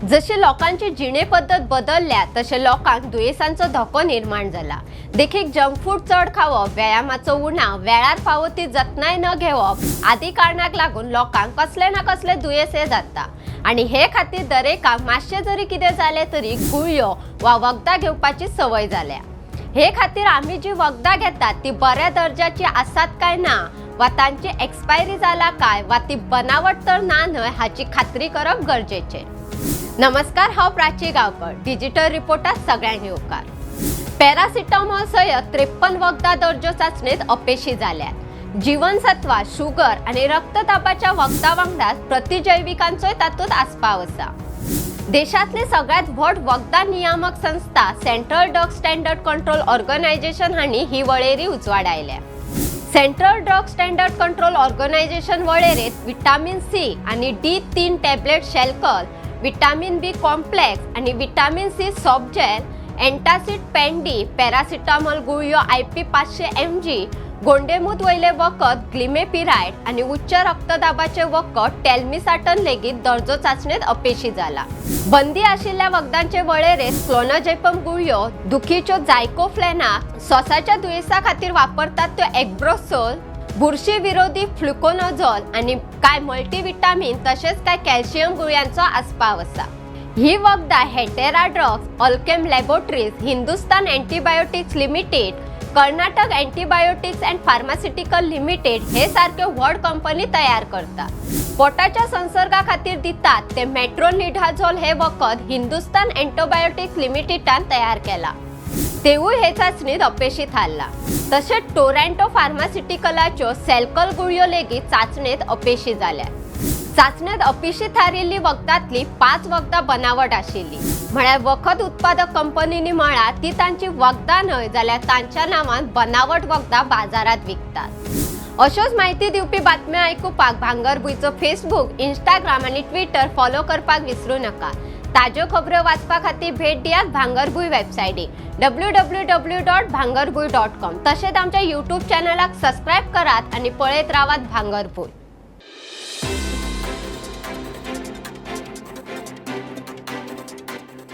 जशी लोकांची जिणे पद्दत बदलल्या तशें लोकांक दुयेंसांचो धोको निर्माण जाला. देखीक जंक फूड चड खावप, व्यायामाचो उणाव, वेळार फावो ती जतनाय न घेवप आदी कारणाक लागून लोकांक कसले ना कसले दुयेंस हे जाता आनी हे खातीर दरेकाक मातशें जरी कितें जालें तरी गुळयो वा वखदां घेवपाची संवय जाल्या. हे खातीर आमी जी वखदां घेतात ती बऱ्या दर्जाची आसात काय ना वा तांची एक्सपायरी जाला काय वा ती बनावट तर ना न्हय हाची खात्री करप गरजेचें. नमस्कार, हांव प्राची गांवकर. डिजिटल रिपोर्टात सगळ्यांक येवकार. पॅरासिटामॉल सयत 53 वखदां दर्जो चाचणेत अपेशी जाल्यात. जीवनसत्वां, शुगर आनी रक्तदाबाच्या वखदां वांगडाच प्रतिजैविकांचोय तातूंत आस्पाव आसा. देशातली सगळ्यात व्हड वखदां नियामक संस्था Central Drug Standard Control Organisation हांणी ही वळेरी उजवाडायल्या. Central Drug Standard Control Organisation वळेरेंत विटामिन सी आनी डी 3 टॅबलेट शेल्कल, विटामिन बी कॉम्प्लेक्स आनी vitamin C soft gel, antacid Pan D, paracetamol गुळयो आयपी 500 mg, गोंडेमूत वयले वखद ग्लिमेपिरायड आनी उच्च रक्तदाबाचे वखद टेल्मिसार्टन लेगीत दर्जो चाचणेत अपेशी जाला. बंदी आशिल्ल्या वखदांचे वळेरेंत क्लोनाझेपम गुळयो, दुखीच्यो डायक्लोफेनाक, सोसाच्या दुयेंसा खातीर वापरतात त्यो एम्ब्रोक्सोल, बुरशी विरोधी फ्लुकोनाझोल आनी कांय मल्टीविटामिन तशेंच कांय कॅल्शियम गुळयांचो आस्पाव आसा. ही वखदां Hetero drugs, Alkem laboratories, Hindustan antibiotics limited, Karnataka antibiotics and pharmaceutical limited हे सारक्यो व्हड कंपनी तयार करतात. पोटाच्या संसर्गा खातीर दितात ते मेट्रोनिडाझोल हे वखद हिंदुस्तान अँटीबायोटिक्स लिमिटेडान तयार केला, तेवूय हे चाचणीत अपेशी थारला. तशेंच टोरॅन्टो फार्मास्युटिकलाच्यो सेल्कल गुळयो लेगीत चाचणेत अपेशी जाल्यात. चाचणेत अपेशी थारिल्ली वखदांतली 5 वखदां बनावट आशिल्ली. म्हळ्यार वखद उत्पादक कंपनींनी म्हळां ती तांची वखदां न्हय जाल्यार तांच्या नांवान बनावट वखदां बाजारात विकतात. अश्योच म्हायती दिवपी बातम्यो आयकुपाक भांगरभूंयचो फेसबूक, इंस्टाग्राम आनी ट्विटर फॉलो करपाक विसरूं नाका. ताज्यो खबऱ्यो वाचपा खातीर भेट दियात भांगरभूंय वेबसायटीक www.bhangarbhuin.com. तशेंच आमच्या युट्यूब चॅनलाक सबस्क्रायब करात आनी पळयत रावात भांगरभूंय.